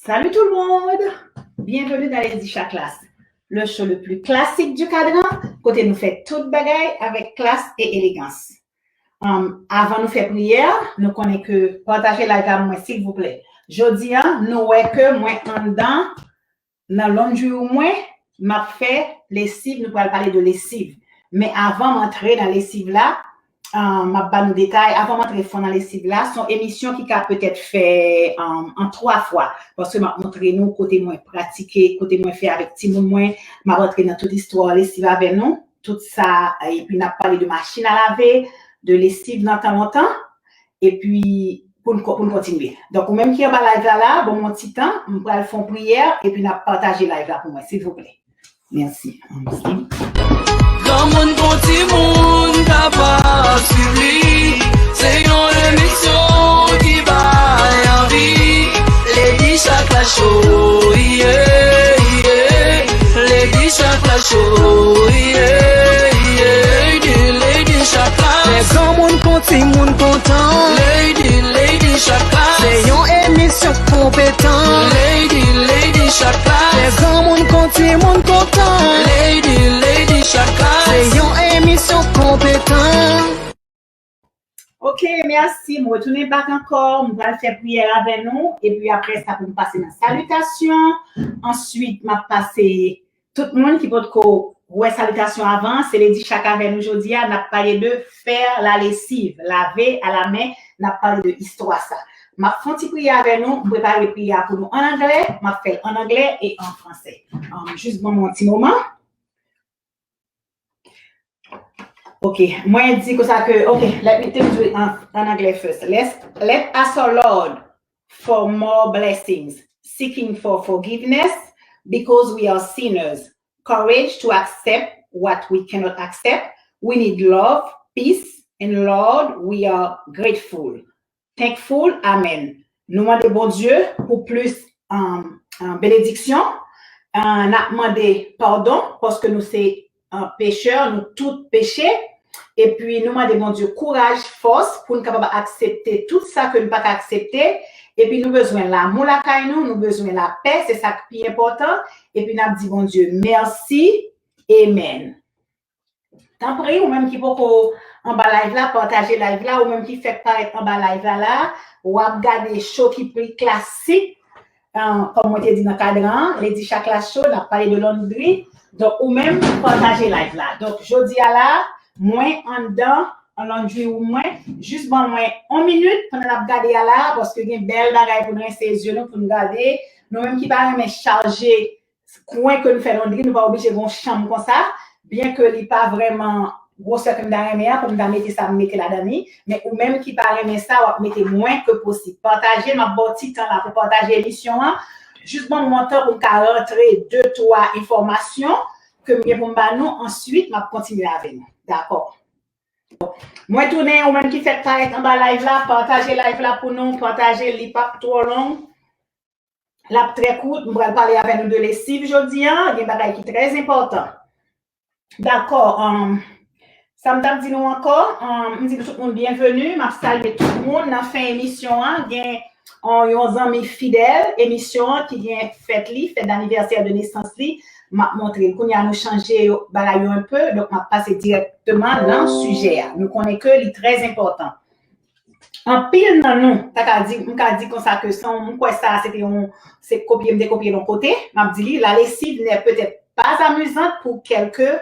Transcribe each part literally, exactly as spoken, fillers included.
Salut tout le monde! Bienvenue dans Lady Chaklas, le show le plus classique du cadran, kote nou fè tout bagay avèk klas e elegans. Um, avan nou fè priyè, nou konnen ke pataje live la pou mwen, silvouplè. Jodi a, nou wè ke mwen anndan nan laundry room mwen, m ap fè lesiv, nou pral pale de lesiv. Men avan m antre nan lesiv la, um, m ap ba nou detay. Avan m antre fon nan lesiv la, se yon emisyon ki ka petèt fè um, an twa fwa. Paske m ap montre nou kote mwen pratike, kote mwen fè avèk timoun mwen. M ap antre nan tout istwa lesiv avè nou. Tout sa, epi n ap pale de machin a lave, de lesiv nan tan lontan. Epi, pou n ko- pou n kontinye. Donk, ou menm ki anba live la, la, ban m yon ti tan, m pral fè yon priyè, epi n ap pataje live la pou mwen, silvouplè. Mèsi. Granmoun kon timoun ka pa swiv li. Se yon emisyon ki bay anvi. Lady Chaklas Show, yeah, yeah. Lady Chaklas Show, yeah, yeah. Lady, Lady Chaklas. Fè granmoun kon timoun kontan. Lady, Lady Chaklas. Se yon emisyon konpetan. Lady, Lady Chaklas. Fè granmoun kon timoun kontan. Lady, Lady Chaklas. Se yon emisyon konpetan. Ok, mèsi. M retounen back ankò. M pral fè priyè avè nou. Epi apre sa, pou m pase nan salitasyon. Answit, m ap pase tout moun ki potko wè salitasyon avan. Se Lady Chak avè nou jodi a. N ap pale de faire la lessive, laver à la main. N ap pale de istwa sa. M ap fè yon ti priyè avè nou. M prepare priyè a pou nou an anglè. M ap fè l an anglè e an fransè. Um, jis ban m yon ti moman. Ok, mwen di konsa ke, ok, let me, let me do it an, an anglè first. Let's, let us ask our Lord for more blessings, seeking for forgiveness because we are sinners, courage to accept what we cannot accept. We need love, peace, and Lord, we are grateful. Thankful, amen. Nou mande Bondye pou plis um, um, benediksyon. Uh, n ap mande padon paske nou se uh, pechè, nou tout peche. Epi nou mande Bondye kouraj, fòs pou n kapab aksepte tout sa ke n pa ka aksepte. Epi nou bezwen lanmou lakay nou, nou bezwen lapè, se sa k pi enpòtan. Epi n ap di Bondye mèsi. Amen. Tanpri, ou menm ki poko anba live la, pataje live la, ou menm ki fèk parèt anba live la la, w ap gade show ki pi klasik, uh, kòm mwen te di nan kadran an, Lady Chaklas Show, n ap pale de londri. Donk, ou menm, pataje live la. Donk, jodi a la, mwen anndan an laundry room mwen, jis ban mwen yon minit pandan n ap gade a la, paske gen bèl bagay pou n rense zye nou, pou n gade. Nou menm ki pa renmen chaje kwen ke nou fè londri, nou pa oblije gen yon chanm konsa, byen ke li pa vrèman gwosè ke m ta renmen an, pou m ta mete sa m mete ladan li, men ou menm ki pa renmen sa, w ap mete mwen ke posib. Pataje, m ap ba w ti tan la pou pataje emisyon an, jis ban m yon tan pou m ka rantre de, twa enfòmasyon ke m gen pou m ba nou, answit m ap kontinye avè nou. Dakò. Mwen tounen, ou menm ki fèk parèt anba live la, pataje live la pou nou, pataje, li p ap twò long. L ap trè kout, m pral pale avè nou de lesiv jodi a, gen bagay ki trè enpòtan. Dakò, um, sa m t ap di nou ankò, um, m di nou tout moun byenveni, m ap salye tout moun nan fen emisyon an, gen yon, yon zanmi fidèl emisyon an ki gen fèt li, fèt danivèsè de nesans li, m ap montre l. Kounye a nou chanje yo, bagay yo enpe, donk m ap pase dirèkteman nan sijè a. Nou konnen ke li trè enpòtan. Anpil nan nou, ta ka di, m ka di konsa ke san m kwè sa, se te yon, se kopye, m te kopye l yon kote, m ap di li, la lessive n'est peut-être pas amusante pour quelques,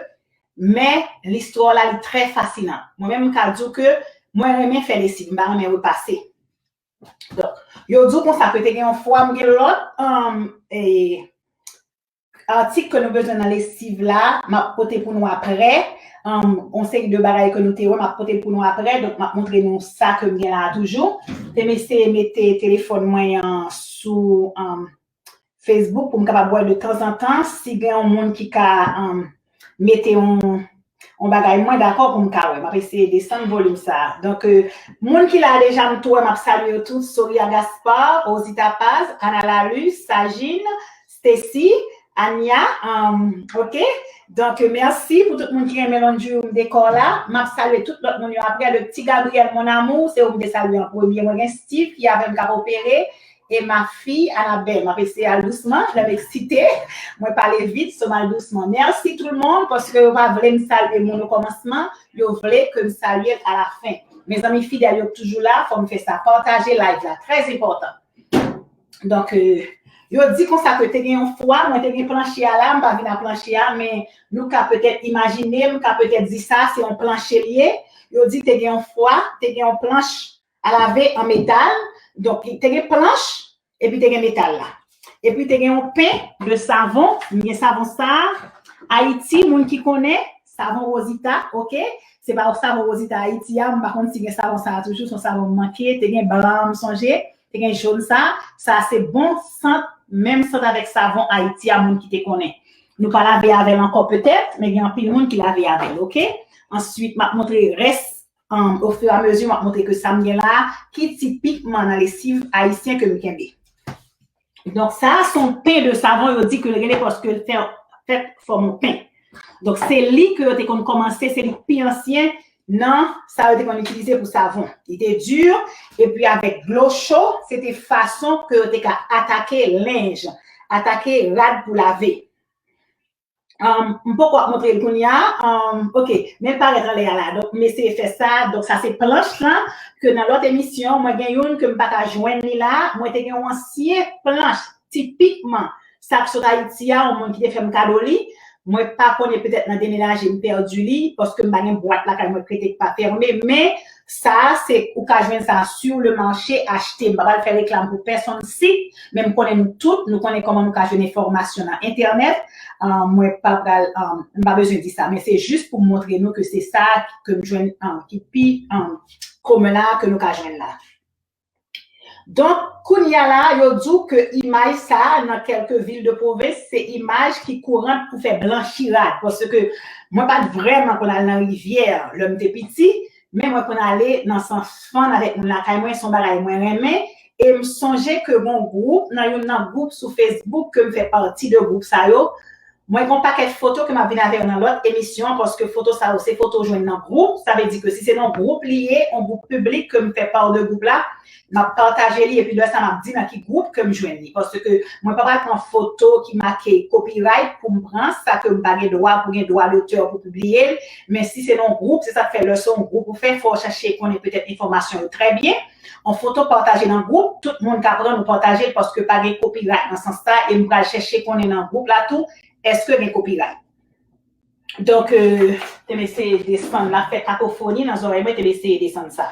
mais l'histoire la, li trè fasinan. Mwen menm, m ka di w ke mwen renmen fè lesiv, m pa renmen repase. Donk, yo di w konsa ke te gen yon fwa, m gen lòt, um, e, atik ke nou bezwen nan lesiv la, m ap pote pou nou aprè. Um, yon seri de bagay ke nou te wè, m ap pote l pou nou aprè. Donk, m ap montre nou sa ke m gen la a toujou. Te m eseye mete telefòn mwen an sou um, Facebook pou m kapab wè de tanzantan si gen yon moun ki ka um, mete yon yon bagay mwen dakò pou m ka wè. M ap eseye desann volim sa a. Donk, euh, moun ki la a deja, m tou wè, m ap salye yo tout. Soria Gaspard, Rosita Paz, Ana Lalus, Sajine, Stacy, Ania, um, ok? Donk, euh, mèsi pou tout moun ki renmen laundry room decor la. M ap salye tout lòt moun yo aprè. Le petit Gabriel, mon amour, se ou m te salye an premye. Mwen gen Steve ki avè m k ap opere. E ma fi, Anabel, m ap eseye al dousman, lè m eksite, mwen pale vit, so m al dousman. Mèsi tout le monde, paske yo pa vle m salye moun o kòmansman, yo vle ke m salye l alafen. Mezanmi fidèl yo k toujou la, fò m fè sa. Pataje live la, trè enpòtan. Donk, euh, yo di konsa ke te gen yon fwa, mwen te gen planche a la, m pa vin a planche a, men nou ka petèt imajine, m ka petèt di sa, se yon planche l ye. Yo di te gen yon fwa, te gen yon planche a lave an metal. Donk, te gen planche, epi te gen metal la. Epi te gen yon pen de savon, m gen savon sa a. Ayiti, moun ki konnen, savon Rosita, oke? Se pa yon savon Rosita Ayiti a, m pa konn si gen savon sa a toujou, se yon savon m manke, te gen blan, m sonje, te gen jòn sa a. Sa a se bon sant, menm sant avèk savon Ayiti a, moun ki te konnen. Nou pa lave avè l ankò petèt, men gen anpil moun ki lave avè l, oke? Answit, m ap montre rès um, ofiramezi, m ap montre ke sa m gen la a, ki tipikman nan lesiv ayisyen ke m kenbe. Donk, sa a se yon pen de savon, yo di ke l rele paske l fè, fèt fòm yon pen. Donk, se li ke yo te konn kòmanse, se li k pi ansyen nan sa yo te konn itilize pou savon. Li te di, epi avèk dlo cho, se te fason ke yo te ka atake lenj, atake rad pou lave. Um, m poko ap montre l kounye a. Um, ok, men l parèt anlè a la. Donk, m eseye fè sa. Donk, sa se planch lan, ke nan lòt emisyon, mwen gen youn ke m pa ka jwenn li la. Mwen te gen yon ansyen planch, tipikman, sa k sot Ayiti a, yon moun ki te fè m kado li. Mwen pa konnen, petèt nan demenaje, m pèdi li, paske m pa gen bwat lakay mwen k rete k pa fèmen. Men, sa a, se, ou ka jwenn sa a sur le marché, achte. M pa pral fè reklam pou pèsonn sit, men m konnen nou tout, nou konnen kòman nou ka jwenn enfòmasyon nan entènèt. Ah, mwen pa pral, ah, m pa bezwen di sa, men se jis pou m montre nou ke se sa ke m jwenn, ah, ki pi, ah, komen la, ke nou ka jwenn la. Donk, kounye a la, yo di w ke imaj sa a, nan kèlke vil de pwovens, se imaj ki kourant pou fè blanchi rad. Paske mwen pa t vrèman konn al nan rivyè lè m te piti, men mwen konn ale nan sans fann avèk moun lakay mwen, se yon bagay mwen renmen. E m sonje ke gon gwoup, nan youn nan gwoup sou Facebook, ke m fè pati de gwoup sa yo, mwen gen yon pakèt foto ke m ap vin avè yo nan lòt emisyon, paske foto sa yo, se foto jwenn nan gwoup. Sa vle di ke si se nan gwoup li ye, yon gwoup piblik ke m fè pa de gwoup la, m ap pataje li, epi lè sa m ap di nan ki gwoup ke m jwenn li. Paske mwen pa pral pran foto ki make copyright pou m pran, sa ke m pa gen dwa, pou gen dwa dotè pou pibliye l. Men si se nan gwoup, se sa k fè lè se yon gwoup ou fè, fò w chache konnen petèt enfòmasyon yo trè byen. Yon foto pataje nan gwoup, tout moun ka pran, nou pataje l, paske pa gen copyright nan sans sa, e m pral chèche konnen nan gwoup la tou, èske gen copyright. Donk, euh, te m eseye desann la, fè kakofoni nan zòrèy mwen, te m eseye desann sa.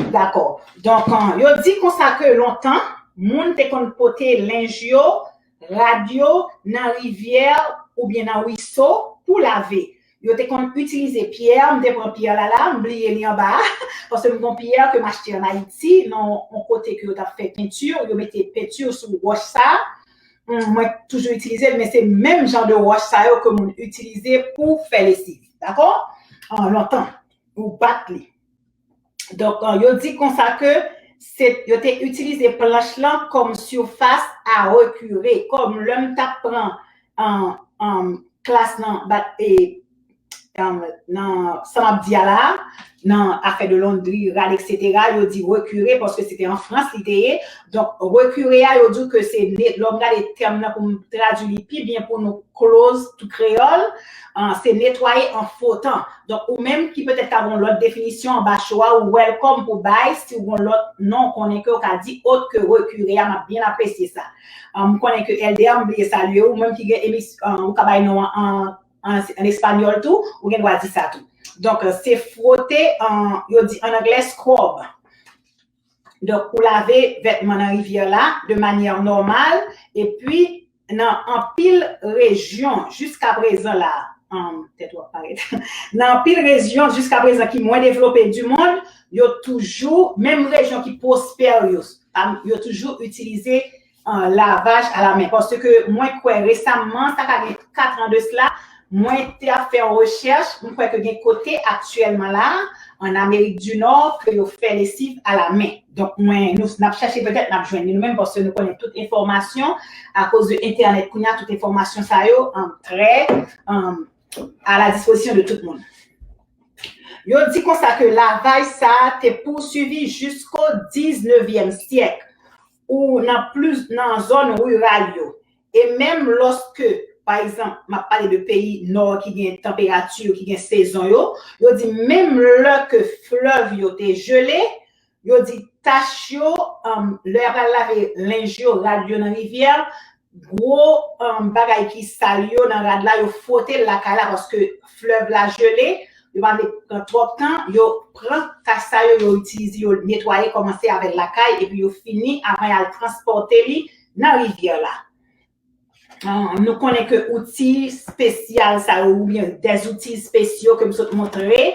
Dakò. Donk, euh, yo di konsa ke lontan, moun te konn pote lenj yo, rad yo, nan rivyè oubyen nan wiso pou lave. Yo te konn itilize pyè, m te pran pyè la la, m bliye li anba a, paske m gon pyè ke m achte ann Ayiti, nan yon kote ke yo t ap fè penti, yo mete penti sou wòch sa. Hmm, mwen toujou itilize l, men se menm jan de wòch sa yo ke moun itilize pou fè lesiv, dakò? An lontan, ou bat li. Donk, euh, yo di konsa ke se, yo te itilize planch lan kòm surface à recurer, kòm lè m t ap pran, euh, euh, klas nan, bat, e, nan, nan sa m ap di a la, nan afè de londri, rad, etsetera, yo di recurer, paske se te an Frans li te ye. Donk, recurer a, yo di ke se ne-, lè w gade tèm nan pou m tradui li pi byen pou nou, close to kreyòl, ah, se netwaye an fwotan. Donk, ou menm ki petèt ka gen yon lòt definisyon anba cho a, ou welcome pou bay, si w gen yon lòt non, konnen ke w ka di ot ke recurer a, m ap byen apresye sa. Ah, m konnen ke Elder, m bliye salye ou, ou menm ki gen emis-, ah, ou ka bay non an, an an, an espanyòl tou, ou gen dwa di sa tou. Donk, se fwote, an, yo di an anglè scrub. Donk, ou lave vètman nan rivyè la de manyè nòmal, epi nan anpil rejyon jiskaprezan la, an, tèt ou ap parèt. Nan anpil rejyon jiskaprezan ki mwen devlope di mond, yo toujou, menm rejyon ki pwospè yo, am, yo toujou itilize, euh, lavaj alamen. Paske mwen kwè resamman, sa ka gen kat an de sila, mwen te ap fè yon rechèch, mwen kwè ke gen kote aktyèlman la, an Amerik di Nò, ke yo fè lesiv alamen. Donk, mwen, nou, n ap chèche petèt, n ap jwenn li nou menm, paske nou konnen tout enfòmasyon, akoz de entènèt kounye a, tout enfòmasyon sa yo, an, trè, an, à la disposition de tout moun. Yo di konsa ke lavaj sa a te pousuivi jisko diznevyèm syèk. ou nan plis nan zòn riral yo. E menm lòske, pa egzanp, m ap pale de peyi nò ki gen tanperati yo, ki gen sezon yo, yo di menm lè ke flèv yo te jele, yo di tach yo, um, lè y ap al lave lenj yo, rad yo nan rivyè, gwo um, bagay ki sal yo nan rad la, yo fwote l lakay la paske flèv la jele, yo pa vle pran twòp tan, yo pran tach sa yo, yo itilize, yo netwaye, kòmanse avè l lakay, epi yo fini avan y al transpòte li nan rivyè la. Ah, nou konnen ke outi espesyal sa yo, oubyen dèzouti espesyal ke m sot montre,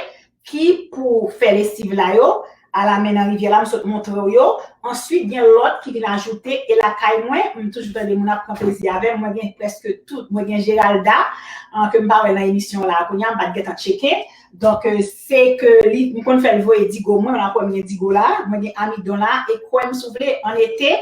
ki pou fè lesiv la yo, alamen nan rivyè la, m sot montre w yo. Answit, gen lòt ki vin ajoute, e lakay mwen, m toujou tande moun ap pran plezi avè m, mwen gen prèske tout, mwen gen Geralda, ah, ke m pa wè nan emisyon la, kounye a, m pa t gentan tcheke. Donk, euh, se ke li, m konn fè l voye digo mwen, la pwèm gen digo la, mwen gen amidon la, e kwè m si w vle, an ete,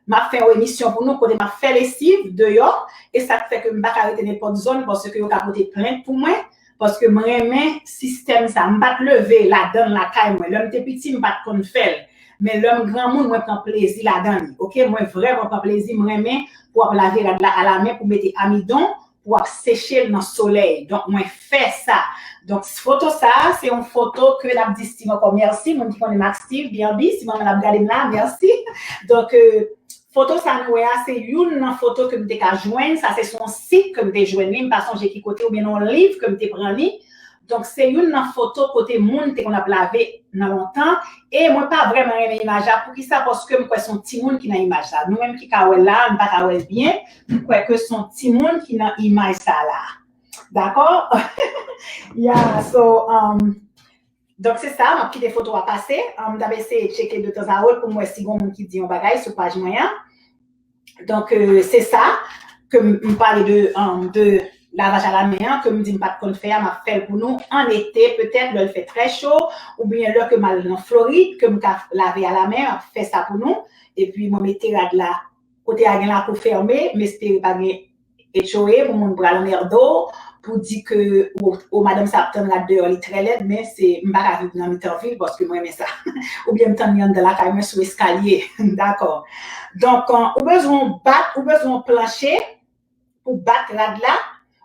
m ap fè yon emisyon pou nou kote m ap fè lesiv deyò, e sa k fè ke m pa ka rete nenpòt zòn paske yo ka pote plent pou mwen, paske m renmen sistèm sa. M pa t leve ladan l lakay mwen. Lè m te piti, m pa t konn fè l. Men lè m granmoun, mwen pran plezi ladan li. Oke, mwen vrèman pran plezi, m renmen pou w ap lave rad la alamen, pou mete amidon, pou w ap seche l nan solèy. Donk, mwen fè sa. Donk, foto sa a, se yon foto ke n ap di Steve ankò mèsi. Moun ki konnen m ak Steve, B and B, si manman l ap gade m la, mèsi. Donk, euh, foto sa nou wè a, se youn nan foto ke m te ka jwenn. Sa se sou yon sit ke m te jwenn li. M pa sonje ki kote oubyen nan yon liv ke m te pran li. Donk, se youn nan foto kote moun te konn ap lave nan lontan. E mwen pa vrèman renmen imaj la. Poukisa? Paske m kwè se yon timoun ki nan imaj la. Nou menm ki ka wè l la, m pa ka wè l byen. M kwè ke se yon timoun ki nan imaj sa la. Dakò? Yeah, so, um, donk se sa, m ap kite foto a pase. Um, m t ap eseye tcheke de tanzawòl pou m wè si gon moun ki di yon bagay sou paj mwen an. Donk, euh, se sa ke m, m pale de, um, de lavaj alamen an, ke m di m pa t konn fè a, m ap fè l pou nou an ete, petèt lè l fè trè cho, oubyen lè ke m al nan Florid, ke m ka lave alamen, m ap fè sa pou nou. Epi mwen mete rad la, kote a gen lakou fèmen, m espere pa gen H O A pou moun pral anmède w, pou di ke, o, o, madanm sa ap tann rad deyò, li trè lèd, men se, m pa ka viv nan mitan vil paske m renmen sa. Oubyen m tann li anndan lakay mwen sou eskalye. Dakò. Donk, euh, ou bezwen yon bat, ou bezwen yon planche pou bat rad la,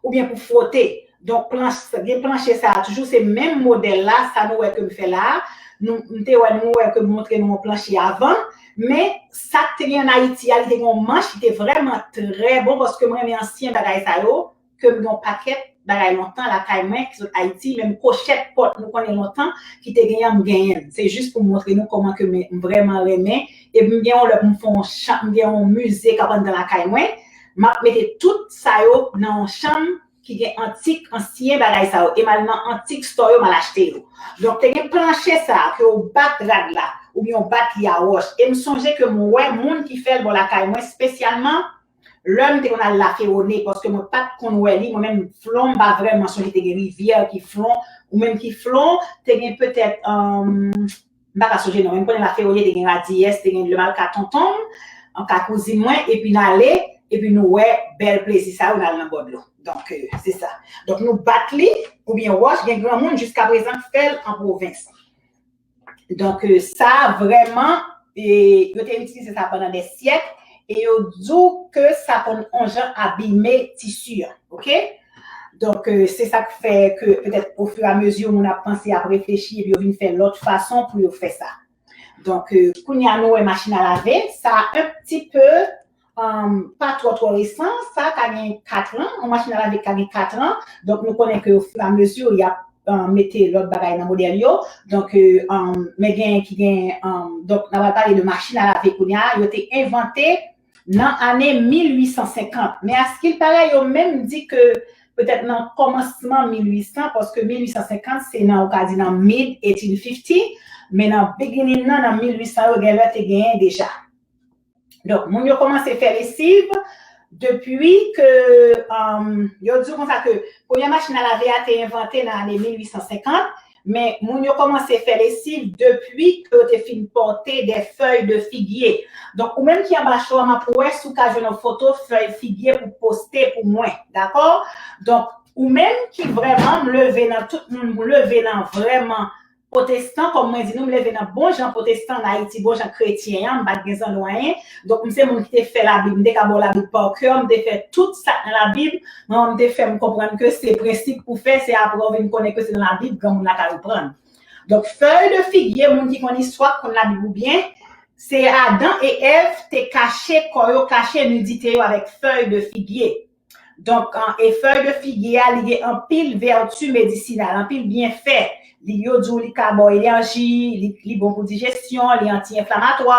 oubyen pou fwote. Donk, planche, gen planche sa a, toujou se menm modèl la, sa nou wè ke m fè la a. Nou, m te wè, nou wè ke m montre nou yon planche avan, men sa k te gen ann Ayiti a, li te gen yon manch, li te vrèman trè bon, paske m renmen ansyen bagay sa yo, ke m gen yon pakèt bagay lontan lakay mwen, ki sot Ayiti, menm kochèt pòt nou konnen lontan, ki te genyen, m genyen l. Se jis pou m montre nou kòman ke m, m vrèman renmen. Epi m gen yon lè pou m fè yon chanm, m gen yon mize k ap anndan lakay mwen. M ap mete tout sa yo nan yon chanm ki gen antik, ansyen bagay sa yo. E m al nan antik store yo, m al achte yo. Donk, te gen planche sa a, ke yo bat rad la, oubyen yo bat li a wòch. E m sonje ke m wè moun ki fè l bò lakay mwen, espesyalman lè m te konn al Laferone, paske mwen pa t konn wè li, mwen menm Flon, m pa vrèman sonje te gen rivyè ki Flon, ou menm ki Flon, te gen petèt, um, m pa ka sonje non, men m konnen Laferone te gen Radiyès, te gen lè m al ka tonton m, an ka kouzin mwen, epi n ale, epi nou wè bèl plezi sa yo, n al nan bò dlo. Donk, euh, se sa. Donk, nou bat li, oubyen wòch, gen granmoun jiskaprezan k fè l an pwovens. Donk, euh, sa vrèman, e, yo te itilize sa pandan dè syèk, e yo di w ke sa konn on jan abime tisi a, oke? Donk, euh, se sa k fè ke petèt ofiramezi moun ap panse, ap reflechi, epi yo vin fè lòt fason pou yo fè sa. Donk, euh, kounye a nou wè machin a lave, sa un petit peu, um, pa twò twò resan, sa ka gen kat an, yon machin a lave ka gen kat an, donk nou konnen ke ofiramezi y ap, um, mete lòt bagay nan modèl yo. Donk, euh, um, men gen ki gen, um, donk n ap pale de machin a lave kounye a, yo te envante nan ane mil uit san senkant. Men askil parèy yo menm di ke petèt nan kòmansman mil uit san, paske mil uit san senkant se nan, ou ka di nan mid eighteen fifty, men nan beginning nan, nan mil uit san yo gen lè te genyen deja. Donk, moun yo kòmanse fè lesiv depi ke, um, yo di w konsa ke premye machin a lave a te envante nan ane mil uit san senkant, men moun yo kòmanse fè lesiv depi ke yo te fin pòte de fèy de figye. Donk, ou menm ki anba cho a, m ap wè si w ka jwenn yon foto fèy figye pou poste pou mwen, dakò? Donk, ou menm ki vrèman, m leve nan tout moun, m leve nan vrèman pwotestan, kòm mwen di nou, m leve nan bon jan pwotestan an Ayiti, bon jan kretyen an, m pa t gen zanno anyen. Donk, m se moun ki te fè Labib, m te ka ba w Labib pa kè, m te fè tout sa k nan Labib, men m te fè m konprann ke se prensip pou fè, se apre w vin konnen ke se nan Labib, granmoun la ka reprann. Donk, fèy de figye, moun ki konn istwa, ki konn Labib ou byen, se Adan e Èv te kache kò yo, kache nidite yo avèk fèy de figye. Donk, e fèy de figye a, li gen anpil vèti medisinal, anpil byenfè. Li, yo di w li ka ba w enèji, li, li bon pou dijesyon, li anti-enflamatwa.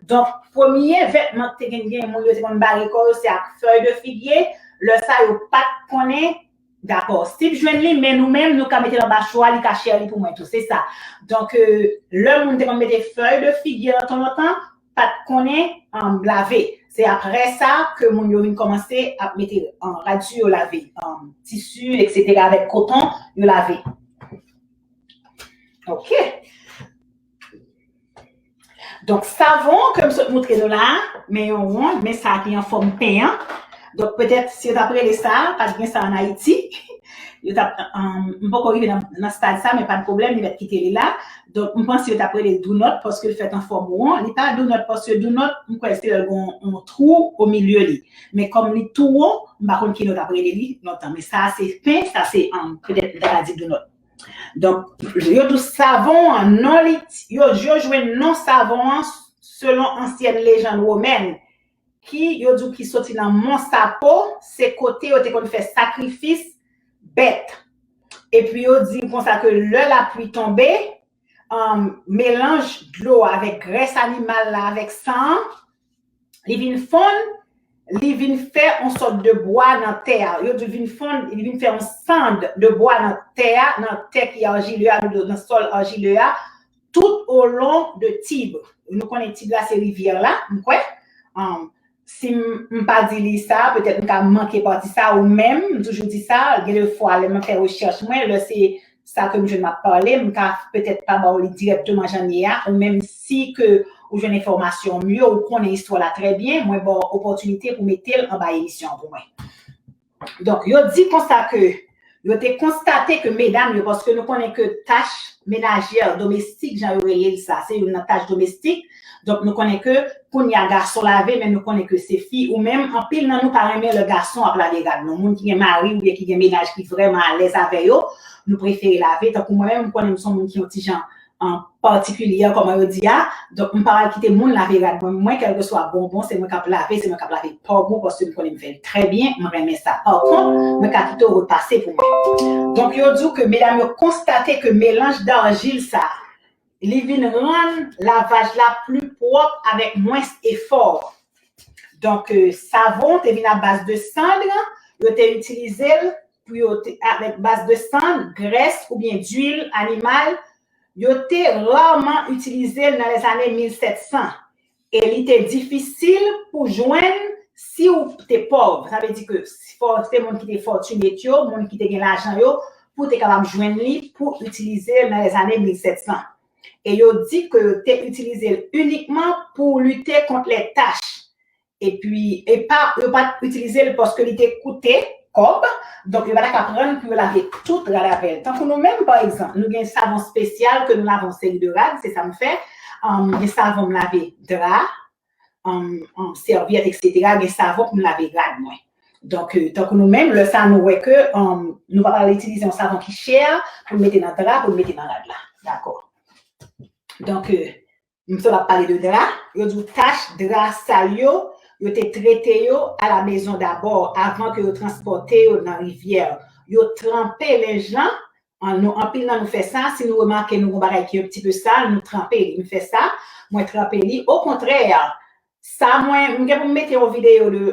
Donk, premye vètman ki te gen, gen moun yo te konn bare kò yo, se ak fèy de figye. Lè sa, yo pa t konnen, dakò, si m jwenn li, men nou menm, nou ka mete l anba cho a, li ka cheri pou mwen tou, se sa. Donk, lè moun te konn mete fèy de figye nan tan lontan, pa t konnen lave. Se apre sa ke moun yo vin kòmanse ap mete rad sou yo lave, tisi, etsetera, avèk koton, yo lave. Ok. Donk, savon ke m sot moutre nou la, men yon won, men sa ki an fòm pen an. Donk, petèt, si yo t ap rele sa, pa t gen sa ann Ayiti. Yo t ap, m poko rive nan, nan stad sa, men pa de pwoblèm, li mèt kite li la. Donk, m panse yo t ap rele l dounòt, paske l fèt an fòm won. Li pa dounòt, paske dounòt, m kwè se lè l gen yon twou o milye li. Men kòm li tou won, m pa konn ki non yo t ap rele li lontan. Men sa a se pen, sa se, petèt, m ta ka di dounòt. Donk, yo di w savon an, non li, yo, yo jwenn non savon an selon ansyèn lejann womèn, ki, yo di w ki soti nan Mon Sapo, se kote yo te konn fè sakrifis bèt. Epi yo di konsa ke lè lapli tonbe, melanj dlo avèk grès animal la, avèk san an, li vin fonn, li vin fè yon sòt de bwa nan tè a. Yo di l vin fonn, li vin fè yon sand de bwa nan tè a, nan tè ki ajile a, nan sòl ajile a, tout o lon de Tib. Nou konnen Tib la se rivyè la, m kwè. Si m pa di li sa, petèt m ka manke pati sa, ou menm, m toujou di sa, gen de fwa lè mwen fè rechèch mwen, lè se sa ke m jwenn m ap pale, m ka petèt pa ba w li dirèkteman jan l ye a, ou menm si ke ou jwenn enfòmasyon mye, ou konnen istwa la trè byen, mwen ba w opòtinite pou mete l anba emisyon an pou mwen. Donk, yo di konsa ke yo te konstate ke medam yo, paske nou konnen ke tach menajyè, domestik, jan yo rele l sa, se youn nan tach domestik. Donk, nou konnen ke kounye a gason lave, men nou konnen ke se fi ou menm, anpil nan nou pa renmen lè gason ap lave rad nou. Moun ki gen mari oubyen ki gen menaj ki vrèman alèz avè yo, nou prefere lave. Tankou mwen menm, m konnen m se yon moun ki yon ti jan patikilyè, kòman yo di a. Donk, m pa pral kite moun lave rad mwen, mwen, kèlkeswa bonbon, se mwen k ap lave, se mwen k ap lave pòg ou, paske m konnen m fè l trè byen, m renmen sa. Pa kont, mwen ka kite w repase pou mwen. Donk, yo di w ke medam yo konstate ke melanj darjil sa, li vin rann lavaj la pli pwòp avèk mwens efò. Donk, savon te vin a baz de sand, yo te itilize l pou yo te, avèk baz de sand, grès oubyen dwil animal, yo te raman itilize l nan lèzane mil sèt san. E li te difisil pou jwenn si w te pòv. Sa vle di ke fò, se moun ki te fòtine yo, moun ki te gen lajan yo, pou te kapab jwenn li pou itilize l nan lèzane mil sèt san. E yo di ke yo te itilize l inikman pou lite kont lè tach. Epi, e pa, yo pa t itilize l paske li te koute kòb, donk yo pa ta ka pran l pou yo lave tout rad avè l. Tankou nou menm, pa egzanp, nou gen savon espesyal ke nou lave yon seri de rad, se sa m fè. Gen savon m lave dra, sèvyèt, etsetera, gen savon pou m lave rad mwen. Donk, tankou nou menm, lè sa nou wè ke nou pa pral itilize yon savon ki chè pou n mete nan dra, pou n mete nan rad la. Dakò. Donk, m sot ap pale de dra, yo di w tach dra sal yo, yo te trete yo à la maison d'abord, avan ke yo transpòte yo nan rivyè. Yo tranpe lenj lan, nou, anpil nan nou fè sa, si nou remake nou gen yon bagay ki yon ti pe sal, nou tranpe li. M fè sa, mwen tranpe li. Okontrè, sa mwen, m gen pou m mete yon videyo de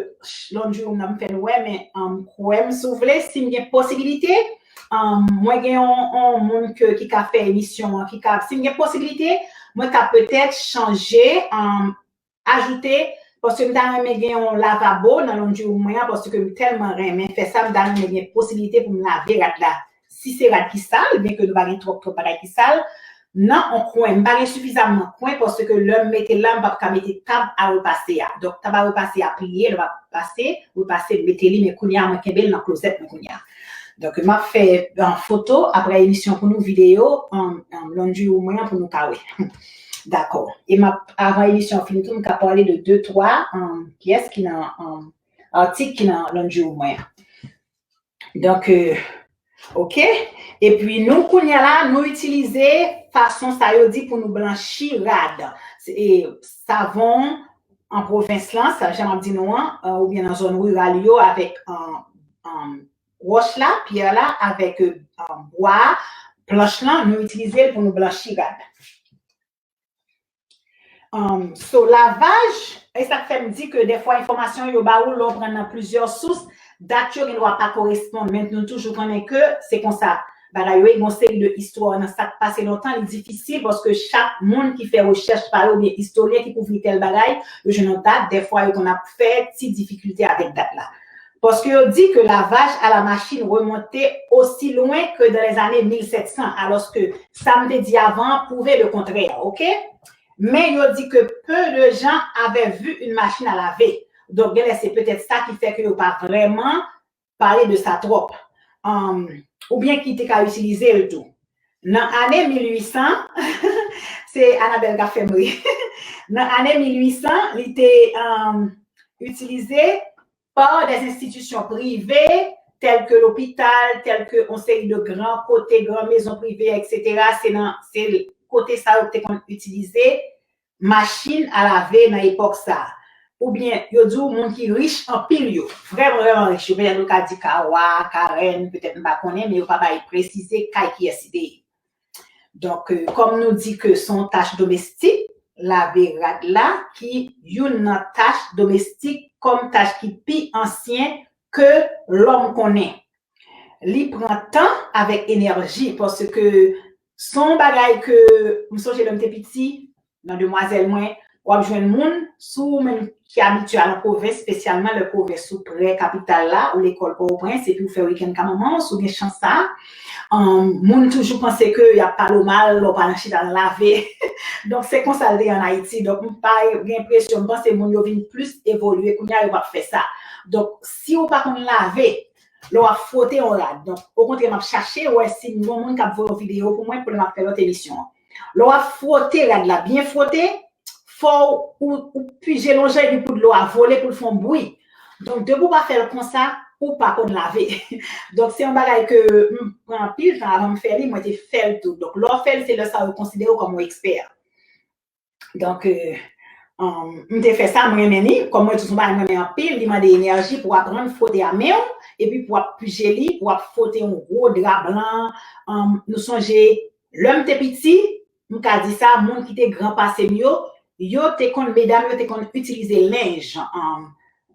laundry room nan, m fè nou wè, men m kwè m, si w vle, si m gen posibilite, mwen gen yon, yon moun ke, ki ka fè emisyon an, ki ka, si m gen posibilite, mwen ka petèt chanje, ajoute, paske m ta renmen gen yon lavabo nan laundry room mwen an, paske m tèlman renmen fè sa, m ta renmen gen posibilite pou m lave rad la. Si se rad ki sal, byenke nou pa gen twòp, twòp bagay ki sal, nan yon kwen. M pa gen sifizamman kwen, paske lè m mete l la, m p ap ka mete tab a repase a. Donk, tab a repase a pliye, lè m ap pase, repase, m mete li, men kounye a, mwen kenbe l nan klozèt mwen kounye a. Donk, m ap fè, um, foto apre emisyon pou nou, videyo, um, um, laundry room mwen an pou nou ka wè. Dakò. E m ap, avan emisyon fini tou, m ka pale de de, twa, um, kiyès ki nan, um, atik ki nan laundry room mwen an. Donk, euh, oke. Epi nou, kounye a la, nou itilize fason sa yo di pou nou blanchi rad. Se, e, savon an pwovens lan, sa jan m ap di nou an, euh, oubyen nan zòn riral yo avèk, euh, euh, wòch la, pyè la, avèk, euh, bwa, planch lan, nou itilize l pou nou blanchi rad. Um, so, lavaj, e sa k fè m di ke dèfwa enfòmasyon yo ba ou, lè w pran nan plizyè sous, dat yo gen dwa pa koresponn, men nou toujou konnen ke se konsa bagay yo ye, gon seri de istwa nan sa k pase lontan, li difisil paske chak moun ki fè rechèch pa yo oubyen istoryen ki kouvri tèl bagay, yo jwenn yon dat, dèfwa yo konn ap fè ti difikilte avèk dat la. Paske yo di ke lavaj a la machin remonte osi lwen ke dans les années mil sept cents, alòske sa m te di avan an pwouve le kontrè, oke? Men yo di ke peu de gens avaient vu une machine à laver. Donk, genlè se petèt sa ki fè ke yo pa vrèman pale de sa twòp. Um, oubyen ki te ka itilize l tou. Nan ane mil uit san, se Anabèl k ap fè m ri. Nan ane mil uit san, li te, um, itilize pa des institutions privées, tèl ke lopital, tèl ke yon seri de gran kote, gran mezon prive, etsetera. Se nan, se kote sa yo te konn itilize machin a lave nan epòk sa a. Oubyen, yo di w moun ki rich anpil yo, vrèman, vrèman rich yo, petèt nou ka di Kawa, Karen, petèt m pa konnen, men yo pa bay presize kay kiyès li te ye. Donk, euh, kòm nou di ke se yon tach domestik, lave rad la ki youn nan tach domestik kòm tach ki pi ansyen ke lòm konnen. Li pran tan avèk enèji, paske se yon bagay ke m sonje lè m te piti, nan demwazèl mwen, w ap jwenn moun, si w menm ki abitye al an pwovens, espesyalman lè pwovens ou prè kapital la, ou lekòl Pòtoprens, epi w fè wikenn ka manman w, si w gen chans sa a, um, moun toujou panse ke y ap pale w mal lè w pa nan chita nan lave. Donk, se konsa l te ye ann Ayiti. Donk, m pa gen enpresyon, m panse moun yo vin plis evolye kounye a, yo p ap fè sa. Donk, si w pa konn lave, lè w ap fwote yon rad. Donk, okontrè, m ap chache wè si m gen yon moun k ap voye yon videyo pou mwen pou lè m ap fè lòt emisyon an. Lè w ap fwote rad la, byen fwote, fò w, ou, ou pije lonjan epi pou dlo a vole, pou l fè yon bri. Donk, depi w pa fè l konsa, ou pa konn lave. Donk, se yon bagay ke m pran anpil tan avan m fè li, mwen te fè l tou. Donk, lè w fè l, se lè sa yo konsidere w kòm yon ekspè. Donk, euh, um, m te fè sa, m renmen li. Kòm mwen di w, se yon bagay m renmen anpil, li mande enèji pou w aprann fwote a men w, epi pou w ap pije li, pou w ap fwote yon gwo dra blan. Um, nou sonje, lè m te piti, m ka di sa, moun ki te gran pase m yo, yo te konn, medam yo te konn itilize lenj, um,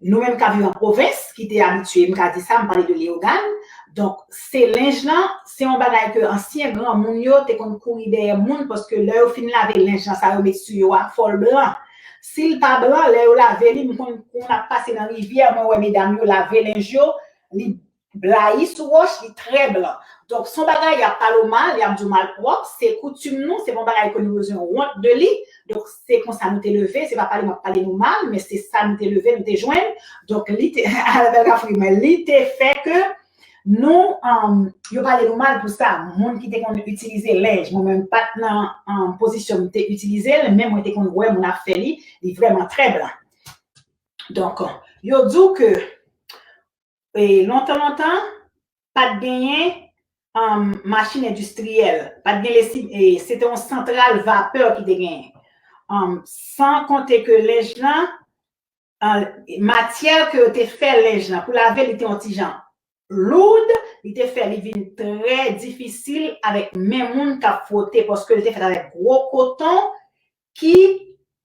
nou menm k ap viv an pwovens, ki te abitye, m ka di sa, m pale de leyogàn. Donk, se lenj lan, se yon bagay ke ansyen granmoun yo te konn kouri dèyè moun, paske lè yo fin lave lenj lan, sa yo met sou yo a, fò l blan. Si l pa blan, lè yo lave li, m konn, konn ap pase nan rivyè, mwen wè medam yo lave lenj yo, li blayi sou wòch, li trè blan. Donk, se yon bagay, y ap pale w mal, y ap di w malpwòp, se koutim nou, se pa yon bagay ke nou bezwen wont de li. Donk, se konsa nou te leve, se pa pale m ap pale nou mal, men se sa nou te leve, nou te jwenn. Donk, li te, Anabèl ka ri, men li te fè ke nou, um, yo pale nou mal pou sa. Moun ki te konn itilize lenj, mwen menm, m pa t nan, um, pozisyon m te itilize l, men mwen te konn wè moun ap fè li, li vrèman trè blan. Donk, yo di w ke e, lontan, lontan, pa t genyen, um, machin endistriyèl, pa t gen lesiv, e, se te yon santral vapè ki te genyen. Um, san konte ke lenj lan, uh, matyè ke yo te fè lenj lan pou lave, li te yon ti jan loud, li te fè li vin trè difisil avèk men moun k ap fwote, paske li te fèt avèk gwo koton ki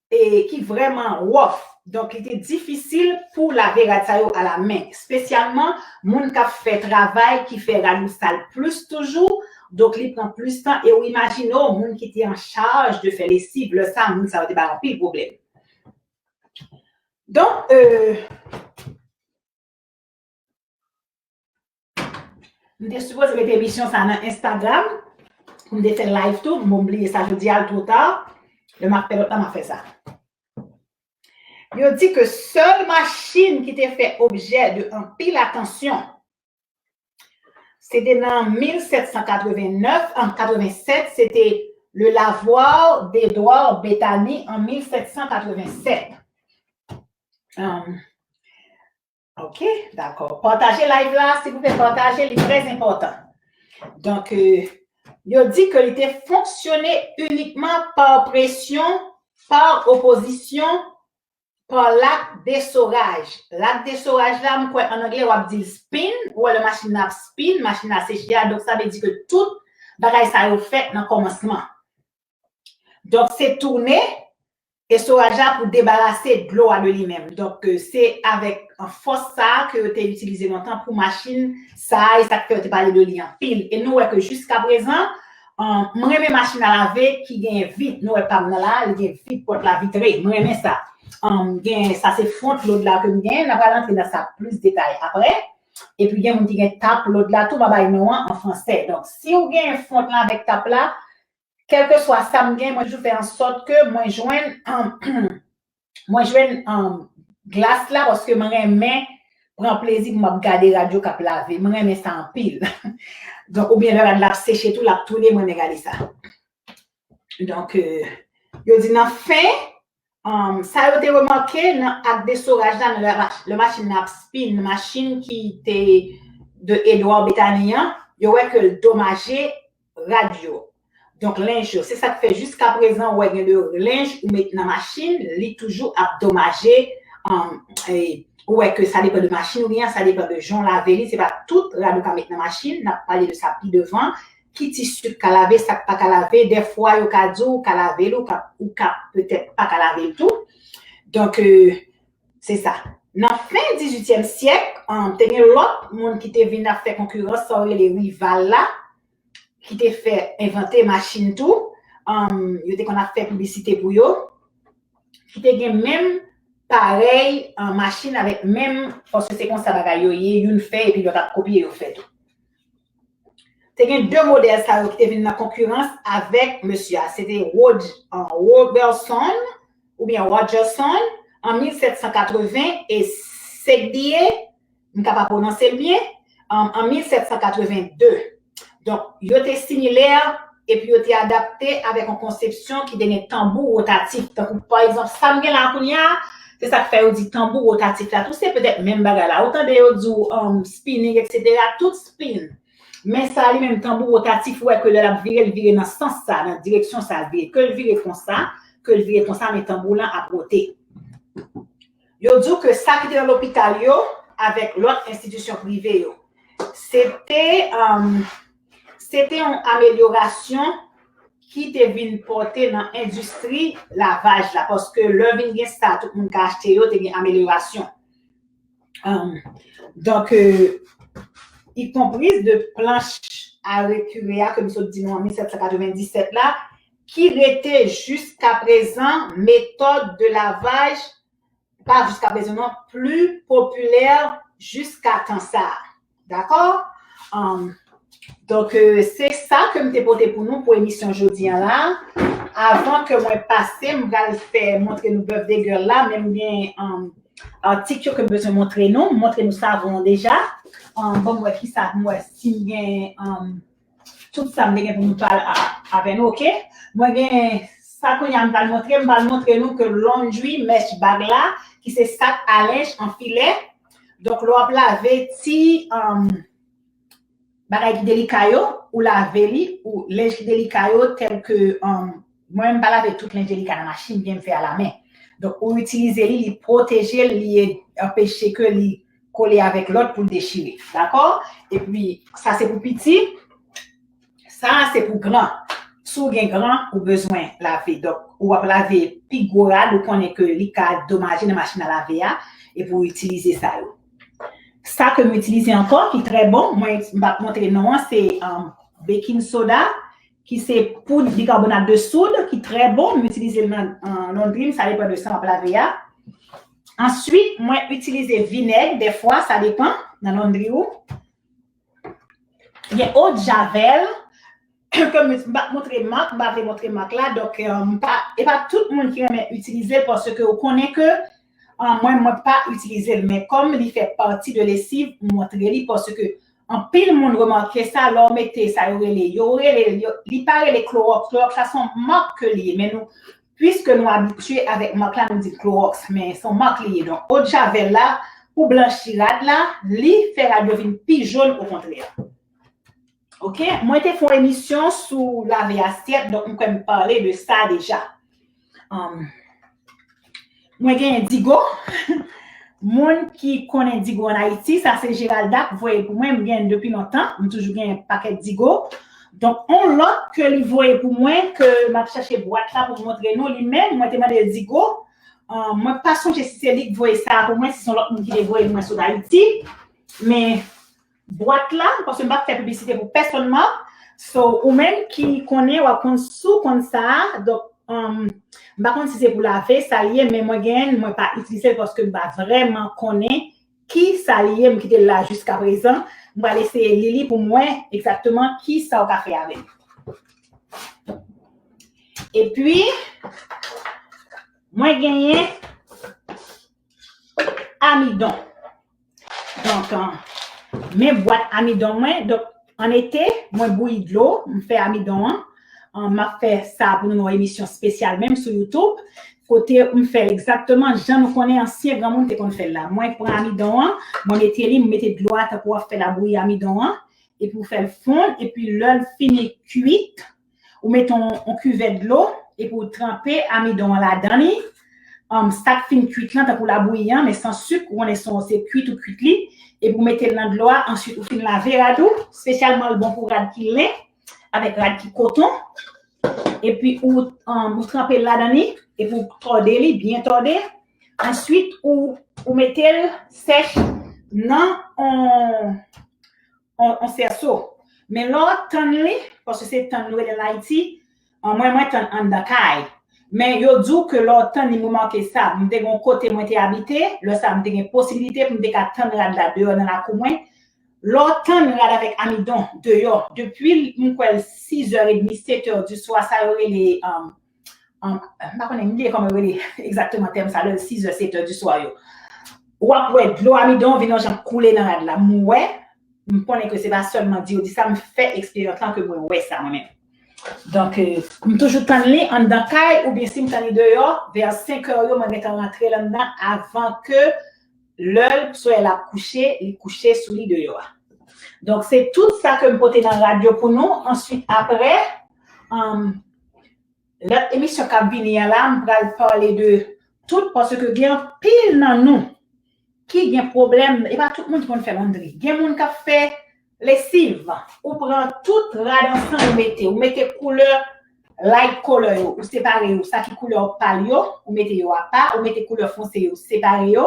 e ki vrèman wòf. Donk, li te difisil pou lave rad sa yo alamen, espesyalman moun k ap fè travay ki fè rad ou sal plis toujou. Donk, li pran plis tan e ou imajine w, moun ki te an chaj de fè lesiv, lè sa a, moun sa yo te bay anpil pwoblèm. Donk, euh, M te sipoze mete emisyon sa nan Instagram pou m te fè live tou, m bliye sa jodi a, l twò ta. Lè m ap fè lòt la, m ap fè sa. Yo di ke sèl machin ki te fè objè de anpil atansyon, se te nan mil sèt san katrevennnèf, an katrevennsèt, se te le lavoir d'Edouard Béthany an mil sèt san katrevennsèt. Um, ok, dakò. Pataje live la, silvouplè, pataje, li trè enpòtan. Donk, euh, yo di ke li te fonksyone inikman pa presyon, pa opozisyon, pa lak desoraj. Lak desoraj la, m kwè an anglè w ap di l spin, ou wè lè machin nan ap spin, machin nan seche a, donk sa vle di ke tout bagay sa yo fèt nan kòmansman. Donk, se tounen esoraj la pou debarase dlo a de li menm. Donk, euh, se avèk, euh, fòs sa a ke yo te itilize lontan pou machin sa a, e sa k fè yo te pale de li anpil. E nou wè ke jiskaprezan, euh, m renmen machin a lave ki gen vit. Nou wè pa m nan la, li gen vit, pòt la vitre. M renmen sa. Euh, gen, sa se front load la ke m gen. N a pral antre nan sa plis detay apre. Epi gen moun ki gen top load la tou, m a bay non an an fransè. Donk, si w gen front la avèk top la, kèlkeswa sa m gen, mwen toujou fè an sòt ke mwen jwenn, mwen jwenn, um, glas la, paske mwen renmen pran plezi pou m ap gade rad yo k ap lave. Mwen renmen sa anpil. Donk, oubyen lè rad la ap seche tou, l ap tounen, mwen renmen gade sa. Donk, euh, yo di nan fen, um, sa yo te remake nan ak desoraj la, nan lè mach-, lè machin nan ap spin, machin ki te de Edouard Béthany an, yo wè ke l domaje rad yo. Donk, lenj yo. Se sa k fè jiskaprezan, ou wè gen de lenj ou met nan machin, li toujou ap domaje, um, e, ou wè ke sa depann de machin ou gen an, sa depann de jan w lave li, se pa tout rad ou ka met nan machin, n ap pale de sa pi devan, ki tisi k ka lave, sa k pa ka lave, dèfwa yo ka di w ka lave l, ou ka, ou ka petèt pa ka lave l tou. Donk, euh, se sa. Nan fen dizuityèm syèk, um, te gen lòt moun ki te vin ap fè konkirans, sa yo rele rival la, ki te fè envante machin tou. Um, yo te konn ap fè piblisite pou yo, ki te gen menm parèy, uh, machin avèk menm, paske se konsa bagay yo ye, youn fè epi lòt ap kopye, yo fè tou. Te gen de modèl sa yo ki te vin nan konkirans avèk mesye a. Se te Rod-, uh, Robertson oubyen Rogerson an mil sèt san katreven e Segdier, m ka pa pwononse l byen, an, an mil sèt san katreven de. Donk, yo te similè, epi yo te adapte avèk yon konsepsyon ki te gen tanbou wotatif. Tankou, pa egzanp, sa m gen la kounye a, se sa k fè yo di tanbou wotatif la tou, se petèt menm bagay la. Ou tande yo di w, um, spinning, et cetera, tout spin. Men sa li menm tanbou wotatif, ou wè ke lè l ap vire, l vire nan sans sa, nan direksyon sa l vire. Ke l vire konsa, ke l vire konsa, men tanbou lan ap wote. Yo di w ke sa ki te nan lopital yo avèk lòt enstitisyon prive yo, se te, um, se te yon amelyorasyon ki te vin pòte nan endistri lavaj la, paske lè vin gen sa, tout moun ka achte yo, te gen amelyorasyon. Um, donk, euh, y compris de planche à reculer a, ke m sot di nou an mil sèt san katrevenndisèt la, ki rete jiskaprezan metòd de lavaj, pa jiskaprezan non, pli popilè jiska tan sa a. Dakò? Um, donk, euh, se sa ke m te pote pou nou pou emisyon jodi a la. Avan ke mwen pase, m pral fè montre nou bèf de gèl la, men m gen, um, atik yo ke m bezwen montre nou. M montre nou savon an deja. Um, bon, m wè ki sa, m wè si m gen, um, tout sa m te gen pou m pale a-, avè nou, oke? Mwen gen sa kounye a m pral montre, m pral montre nou ke laundry mesh bag la, ki se sak a lenj an filè. Donk, lè w ap lave ti, um, bagay ki delika yo, ou lave li, ou lenj ki delika yo, tèlke, um, mwen, m pa lave tout lenj delika nan machin, byen m fè a lamen. Donk, ou itilize li, li pwoteje l, li anpeche ke li kole avèk lòt pou l dechire. Dakò? Epi, sa se pou piti, sa se pou gran. Si w gen gran, ou bezwen lave. Donk, ou ap lave pi gwo rad, ou konnen ke li ka domaje nan machin a lave a, epi ou itilize sa yo. Sa ke m itilize ankò, ki trè bon, mwen, m p ap montre non an, se, um, baking soda, ki se poud bikabonat de soud, ki trè bon, m itilize l nan, uh, laundry m, sa depann de sa m ap lave a. Answit, mwen itilize vinèg, dèfwa, sa depann, nan laundry ou. Gen eau de javel, ke m, m p ap montre mak, m pa vle montre mak la, donk, euh, m pa, e pa tout moun ki renmen itilize l, paske ou konnen ke, euh, mwen, mwen pa itilize l, men kòm li fè pati de lesiv, m montre li, paske, anpil moun remake sa, lè w mete sa yo rele, yo rele, yo, li pa rele klowòks. Klowòks la se yon mak ke li ye, men nou, piske nou abitye avèk mak la, nou di klowòks, men se yon mak li ye. Donk, odjavèl la, pou blanchi rad la, li fè rad yo vin pi jòn okontrè. Ok, mwen te fè yon emisyon sou lave asyèt, donk m kwè m pale de sa deja. Um, mwen genyen Digo. Moun ki konnen Digo ann Ayiti, sa se Geralda k voye pou mwen, m genyen depi lontan, m toujou genyen pakèt Digo. Donk, on lòt ke li voye pou mwen, ke m ap chèche bwat la pou m montre nou, li menm, mwen te mande Digo, um, mwen pa sonje si se li k voye sa pou mwen, si se yon lòt moun ki te voye mwen sot Ayiti, men bwat la, paske m p ap fè piblisite pou pèsonn, Marc. So, ou menm ki konnen, w ap konn si w konn sa a. Donk, um, m pa konn si se pou lave sa li ye, men mwen genyen l, mwen pa itilize l paske m pa vrèman konnen ki sa li ye, m kite l la jiskaprezan. M pral eseye li li pou m wè egzakteman ki sa w ka fè avè l. Epi, mwen genyen amidon. Donk, an, men bwat amidon mwen. Donk, an ete, mwen bouyi dlo, m fè amidon an. An, m ap fè sa pou nou nan yon emisyon espesyal menm sou YouTube, kote m fè l egzakteman jan nou konnen ansyen granmoun te konn fè l la. Mwen pran amidon an, mwen mete li, m mete dlo a tankou w ap fè labouyi amidon an, epi w fè l fonn, epi lè l fini kuit, ou mete yon, yon kivè dlo, epi w tranpe amidon an ladan li. Um, sa k fin kuit lan, tankou labouyi an, men san sik, ou konnen se, se kuit ou kuit li, epi w mete l nan dlo a, answit ou fin lave rad ou, espesyalman l bon pou rad ki len, avèk rad ki koton, epi ou, um, ou tranpe l ladan li, epi w tòde li, byen tòde, answit ou, ou mete l sèch nan yon, yon, yon sèso. Men lè w tann li, paske se tann nou rele l Ayiti, an, mwen, mwen tann anndan kay. Men yo di w ke lè w tann li, m remake sa, m te gen yon kote mwen te abite, lè sa m te gen posibilite pou m te ka tann rad la deyò nan lakou mwen. Lè w tann rad avèk amidon deyò, depi m kwè l sizè edmi, setè di swa, sa yo rele, um, um, m pa konnen, m bliye kòman yo rele egzakteman tèm sa, lè l sizè, setè di swa yo. W ap wè dlo amidon vin yon jan koule nan rad la. M wè, m konnen ke se pa sèlman di yo di sa, m fè eksperyans lan ke mwen wè sa mwen menm. Donk, euh, m toujou tann li anndan kay, oubyen si m tann li deyò, vè senk è yo, mwen gentan rantre l anndan avan ke lè solèy la ap kouche, li kouche sou li deyò a. Donk, se tout sa ke m pote nan rad yo pou nou. Answit, aprè, um, lòt emisyon k ap vini an la, m pral pale de tout, paske gen anpil nan nou ki gen pwoblèm, e pa tout moun ki konn fè londri. Gen moun k ap fè lesiv, ou pran tout rad ansanm ou mete, ou mete koulè light color yo, ou separe yo, sa ki koulè pal yo, ou mete yo apa, ou mete koulè fonse yo, ou separe yo.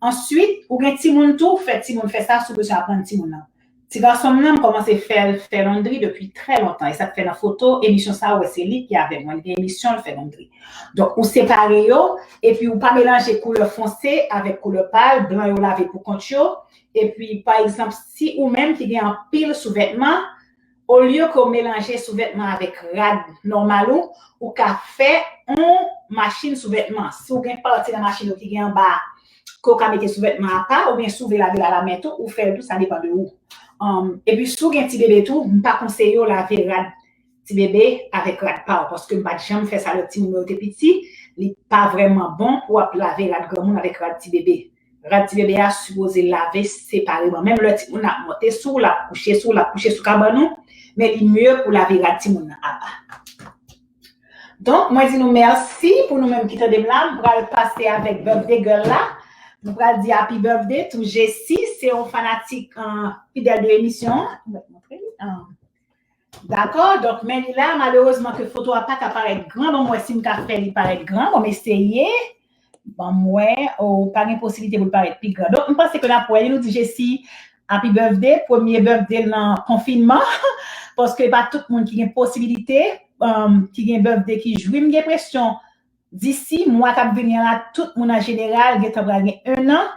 Answit, ou gen timoun tou, ou fè timoun fè sa si w bezwen aprann timoun nan. Ti gason m nan, m kòmanse fè l fè londri depi trè lontan. E sa k fè nan foto emisyon sa a, ou wè se li ki avè mwen. Li gen emisyon, l fè londri. Donk, ou separe yo, epi ou pa melanje koulè fonse avèk koulè pal, blan yo lave pou kont yo. Epi, pa egzanp, si ou menm ki gen anpil souvètman, olye ke w melanje souvètman avèk rad nòmal ou, ou ka fè yon machin souvètman. Si w gen pati nan machin ou ki gen anba, ke w ka mete souvètman apa, oubyen si w vle lave l alamen tou, ou fè l tou, sa depann de ou. Um, epi si w gen ti bebe tou, m pa konseye w lave rad ti bebe avèk rad pa w, paske m pa t janm fè sa lè timoun mwen yo te piti, li pa vrèman bon pou w ap lave rad granmoun avèk rad ti bebe. Rad ti bebe a sipoze lave separeman. Menm lè timoun nan ap monte sou ou, l ap kouche sou ou, l ap kouche sou kabann ou, men li mye pou lave rad timoun nan apa. Donk, mwen di nou mèsi pou nou menm ki tande m la. M pral pase avèk birthday girl la. M pral di happy birthday to Jessie. Se yon fanatik, euh, fidèl de emisyon an. Mwen montre li. Ah. Dakò, donk, men li la, malerezman ke foto a pa ka parèt gran, ban m wè si m ka fè li parèt gran, ban m eseye, ban m wè, o, pa gen posiblite pou l parèt pi gran. Donk, m panse ke n ap wè li, nou di Jessie, happy birthday, premye birthday nan konfinman, paske pa tout moun ki gen posiblite, um, ki gen birthday ki jwi, m gen enpresyon, disi mwa k ap vini an la, tout moun an jeneral gentan pral gen en an.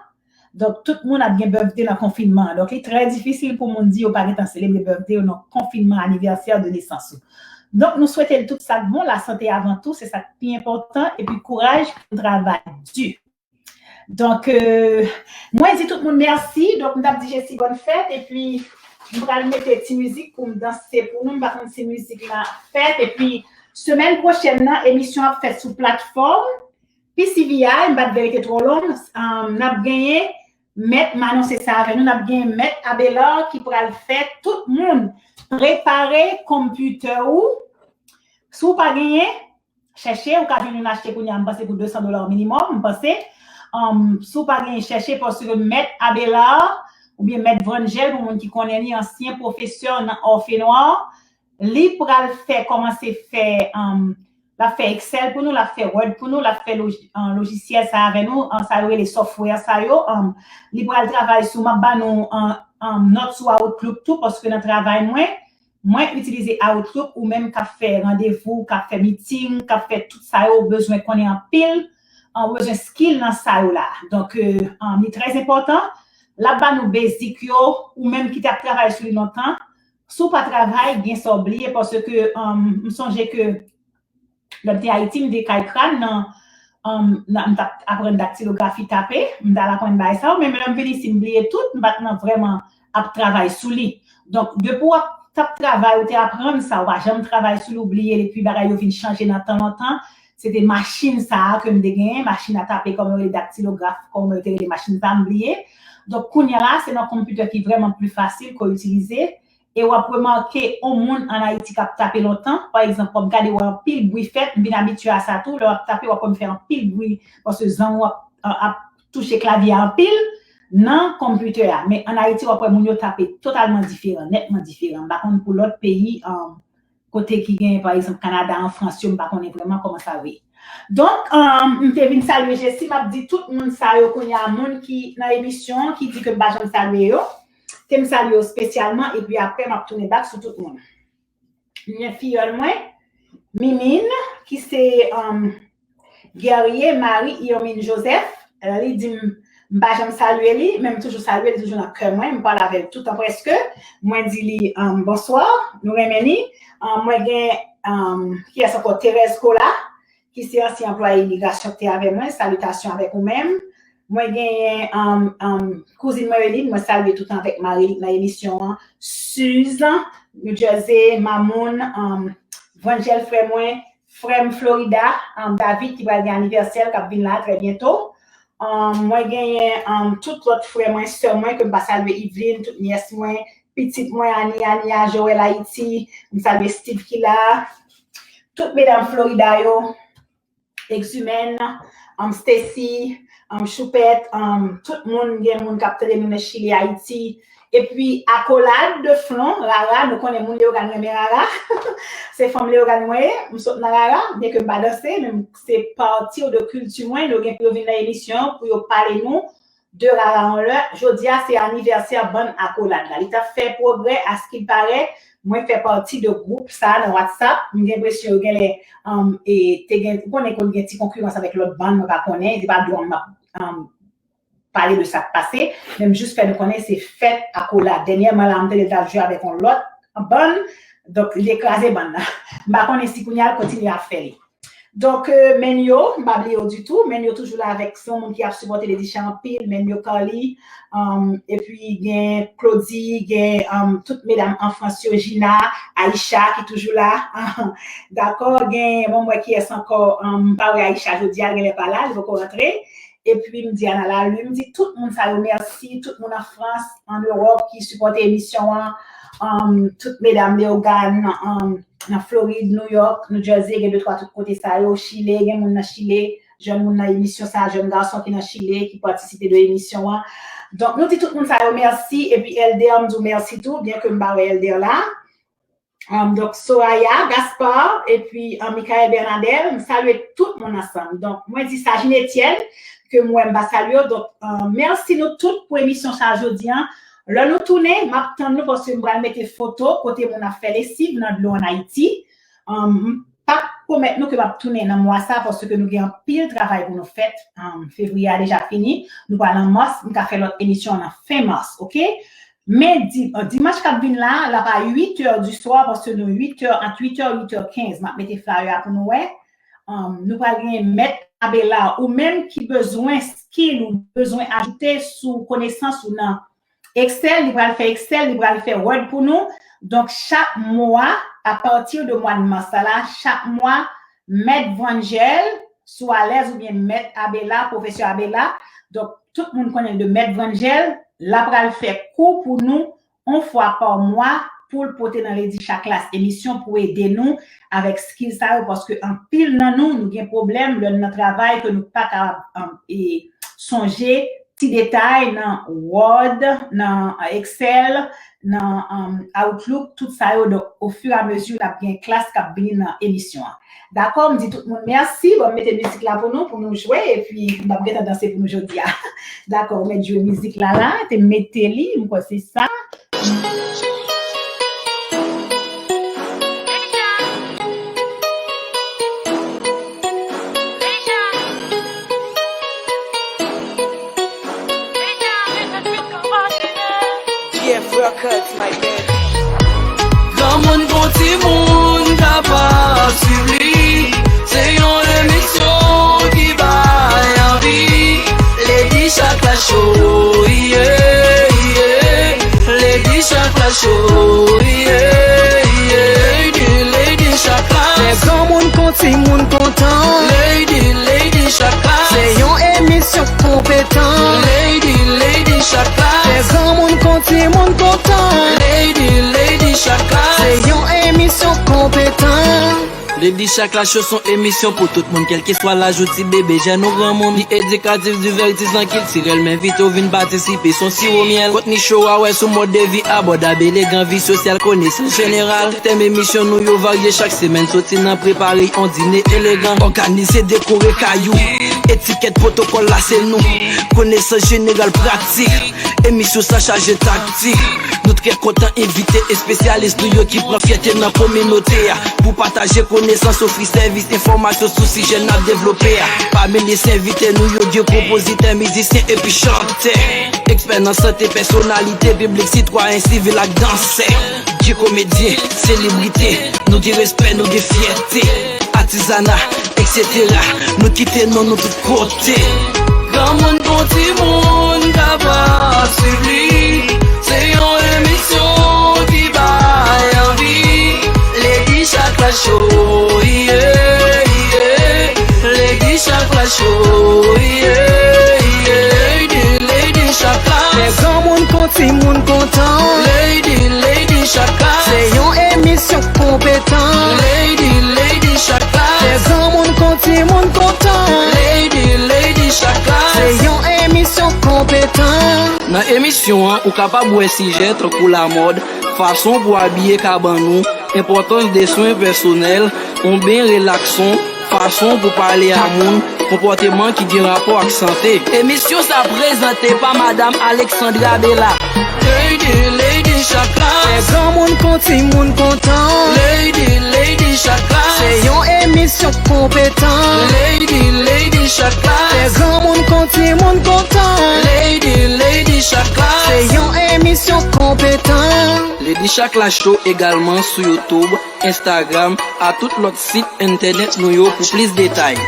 Donk, tout moun ap gen birthday nan konfinman an. Donk, li trè difisil pou moun di yo pa gentan selebre birthday yo nan konfinman, anivèsè de nesans ou. Donk, nou swete l tout sa k bon, lasante avan tou, se sa k pi enpòtan, epi kouraj pou travay di. Donk, euh, mwen di tout moun mèsi. Donk, m t ap di Jessie bòn fèt, epi M pral mete ti mizik pou m danse pou nou. M pa konn si mizik la fèt. Epi, semèn pwochèn nan, emisyon ap fèt sou platfòm P C V I. M pa t vle rete twò long. Um, n ap genyen, mèt, m anonse sa avè nou, n ap genyen mèt Abelard ki pral fè tout moun prepare konpitè ou. Si w pa genyen, chèche, ou ka jwenn youn achte kounye a, m panse pou de san dola minimòm, m panse. Um, si w pa genyen, chèche, paske mèt Abelard oubyen mèt Vangel, pou moun ki konnen li, ansyen pwofesè nan Orphe Noir, li pral fè, kòmanse fè, um, l ap fè Excel pou nou, l ap fè Word pou nou, l ap fè loji- uh, lojisyèl sa avè nou, uh, sa yo rele software sa yo. Um, li pral travay sou, m ap ba nou, uh, um, nòt sou Outlook tou, paske nan travay mwen, mwen itilize Outlook, ou menm k ap fè randevou, k ap fè meeting, k ap fè tout sa yo, ou bezwen konnen anpil, uh, ou bezwen skill nan sa yo la. Donk, euh, um, li trè enpòtan. L ap ba nou basic yo, ou menm ki t ap travay sou li lontan. Si w pa travay, gen sa w bliye, paske, um, m sonje ke lè m te Ayiti, m te kay Crane nan, um, nan, m t ap aprann daktilografi tape, m t al aprann bagay sa yo, men lè m vin isit, m bliye tout, m pa t nan vrèman ap travay sou li. Donk, depi w ap, t ap travay, ou te aprann sa, ou pa janm travay sou li, ou bliye l, epi bagay yo vin chanje nan tan lontan, se te machin sa a ke m te genyen, machin a tape, kòman yo rele daktilograf, kòman yo te rele machin sa a, m bliye. Donk, kounye a la, se nan konpitè ki vrèman pli fasil ke w itilize, e w ap remake yon moun ann Ayiti k ap tape lontan, pa egzanp, w ap gade, w wè anpil bri fèt, m vin abitye a sa tou, lè w ap tape, w ap wè m fè anpil bri, paske zang ou ap, ap touche klavye a anpil nan konpitè a. Men ann Ayiti, w ap wè moun yo tape totalman diferan, nètman diferan. M pa konn pou lòt peyi, um, kote ki gen, pa egzanp, Kanada, an Frans yo, m pa konnen vrèman kòman sa ye. Donk, um, m te vin salye Jesi, m ap di tout moun sa yo kounye a, moun ki nan emisyon an, ki di ke m pa janm salye yo, ke m salye yo espesyalman, epi apre, m ap tounen bak sou tout moun. M gen fiyòl mwen, Mimine, ki se, um, Guerrier Marie Irmine Joseph, euh, li di m, m pa janm salye li, men m toujou salye li, toujou nan kè mwen, m pale avè l toutan prèske. Mwen di li, um, bonswa, nou renmen li. Um, mwen gen, um, kiyès ankò? Thérèse Colas, ki se ansyen anplwaye imigrasyon ki te avè mwen, salitasyon avèk ou menm. Mwen genyen, um, um, kouzin mwen Eline, mwen salye toutan avèk mari li nan emisyon an. Suze, New Jersey, Mamoun, um, Vangel frè mwen, frè m Florida, um, David ki pral gen anivèsè l k ap vin la trè byento. Um, mwen genyen, um, tout lòt frè mwen, sè mwen ke m pa salye, Yveline, tout nyès mwen, pitit mwen, Ani, Ania, Joël Ayiti, m salye Steve ki la, tout medam Florida yo, Exumène, um, Stacy, um, Choupette, um, tout moun, gen moun k ap tande nou nan Chili, Ayiti. Epi Accolade de Flon, Rara, nou konnen moun Leyogàn renmen Rara. Se fanm Leyogàn mwen ye, m sot nan Rara, byenke m pa danse, men se pati de kilti mwen, yo gen pou yo vin nan emisyon an, pou yo pale nou de Rara anlè. Jodi a, se anivèsè bann Accolade la. Li t ap fè pwogrè, askilparèt, mwen fè pati de gwoup sa a nan WhatsApp. M gen enpresyon yo genlè, um, e, te gen, ou konnen konn gen ti konkirans avèk lòt bann, mwen pa konnen, se pa dwa m ap, um, pale de sa k pase, men m jis fè nou konnen se fèt Accolade. Dènyèman la, m tande l t ap jwe avèk yon lòt bann, donk li te kraze bann nan. M pa konnen si kounye a l kontinye ap fè li. Donk, euh, men yo, m pa bliye yo ditou, men yo toujou la avèk, se yon moun ki ap sipòte Lady Cha anpil, men yo Carly, um, epi gen Claudie, gen, um, tout medam an Frans yo, Gina, Aisha ki toujou la, dakò, gen, bon, m wè kiyès ankò, um, m pa wè Aisha jodi a, l genlè pa la, li poko rantre, epi m di Ana Lalu, m di tout moun sa yo mèsi, tout moun an Frans, an Ewòp ki sipòte emisyon an, um, tout medam Leyogàn, um, nan Florid, New York, New Jersey, gen de twa tout kote sa yo, Chile, gen moun nan Chile, jèn moun nan emisyon sa, jèn gason ki nan Chile, ki patisipe de emisyon an. Donk, nou di tout moun sa yo mèsi, epi Elder, m di w mèsi tou, byenke m pa wè Elder la. Um, donk, Soraya Gaspard, epi, um, Michael Bernadel, m salye tout moun ansanm. Donk, mwen di Sajin Etienne, ke m wè m pa salye w. Donk, um, mèsi nou tout pou emisyon sa jodi a. Lè nou tounen, m ap tann nou paske m pral mete foto kote moun ap fè lesiv nan dlo ann Ayiti. Um, m p ap pwomèt nou ke m ap tounen nan mwa sa paske nou gen anpil travay pou nou fèt. Um, fevriye a deja fini, nou pral an mas, m ka fè lòt emisyon an nan fen mas, oke? Men di, uh, dimanch k ap vin la, l ap a uit è di swa paske nou uit è, ant uit è, uit è kenz, m ap mete flyer a pou nou wè. Um, nou pral gen mèt Abela, ou menm ki bezwen skill, ou bezwen ajoute sou konesans ou nan Excel, li pral fè Excel, li pral fè Word pou nou. Donk, chak mwa, apati de mwa de mas la, chak mwa, Mèt Vanjèl, si w alèz, oubyen Mèt Abela, Pwofesè Abela. Donk, tout moun konnen l de Mèt Vanjèl, l ap pral fè kou pou nou yon fwa pa mwa pou l pote nan Lady Chaklas emisyon pou ede nou avèk skill sa yo, paske anpil nan nou, nou gen pwoblèm lè n nan travay ke nou pa kapab, e, sonje ti detay nan Word, nan Excel, nan, um, Outlook, tout sa yo. Donk, ofiramezi, n ap gen klas k ap vini nan emisyon an. Dakò, m di tout moun mèsi. Bon, m mete mizik la pou nou, pou nou jwe, epi n ap gentan danse pou nou jodi a. Dakò, ou mèt jwe mizik la la, te mete li, m kwè se sa. G F Records, my baby. Granmoun kon timoun ka pa swiv li. Se yon emisyon ki bay anvi. Lady Chakla Show, yeah, yeah. Lady Chakla Show, yeah, yeah. Lady, Lady Chakla. Fè granmoun kon timoun kontan. Lady, Lady Chakla. Se yon emisyon konpetan. Lady, Lady Chakla. Fè granmoun kon timoun kontan. Lady, Lady Chakla. Se yon emisyon konpetan. Lady Chakla Show se yon emisyon pou tout moun, kèlkeswa laj ou, ti bebe, jèn ou granmoun. Li edikatif, divètisan, kiltirèl, m envite w vin patisipe, se yon siwo myèl. Kontni show a wè sou mòd de vi abòdab, elegan, vi sosyal, konesans jeneral. Tèm emisyon nou yo varye chak semèn, soti nan prepare yon dine elegan, òganize, dekore kay ou. Etikèt, pwotokòl la se nou. Konesans jeneral, pratik. Emisyon sa chaje taktik. Nou trè kontan envite espesyalis nou yo ki pran fyète nan kominote a pou pataje konesans, ofri sèvis, enfòmasyon sou sijè n ap devlope a. Pami lis envite nou yo, gen konpozitè, mizisyen epi chantè, ekspè nan sante, pèsonalite piblik, sitwayen sivil ak dansè, gen komedyen, selebrite, nou gen respè, nou gen fyète. Atizana, etsetera. Nou kite non nou tout kote. Granmoun kon timoun ka pa swiv li. Se yon emisyon ki bay anvi. Lady Chakla Show, yeah, yeah. Lady Chakla Show, yeah, yeah. Lady, Lady Chakla. Fè granmoun kon timoun kontan. Lady, Lady Chakla. Se yon emisyon konpetan. Lady, Lady Chakla. Fè granmoun kon timoun kontan. Lady, Lady Chakla. Se yon emisyon konpetan. Nan emisyon an, ou kapab wè sijè tankou lamòd, fason pou abiye kabann ou, enpòtans de swen pèsonèl, yon ben relaksan, fason pou pale a moun, konpòteman ki gen rapò ak sante. Emisyon sa prezante pa Madam Alexandra Bella. Lady, Lady Chakla. Fè granmoun kon timoun kontan. Lady, Lady Chakla. Se yon emisyon konpetan. Lady, Lady Chakla. Fè granmoun kon timoun kontan. Lady, Lady Chakla. Se yon emisyon konpetan. Lady Chakla Show egalman sou YouTube, Instagram, a tout lòt sit entènèt nou yo pou plis detay.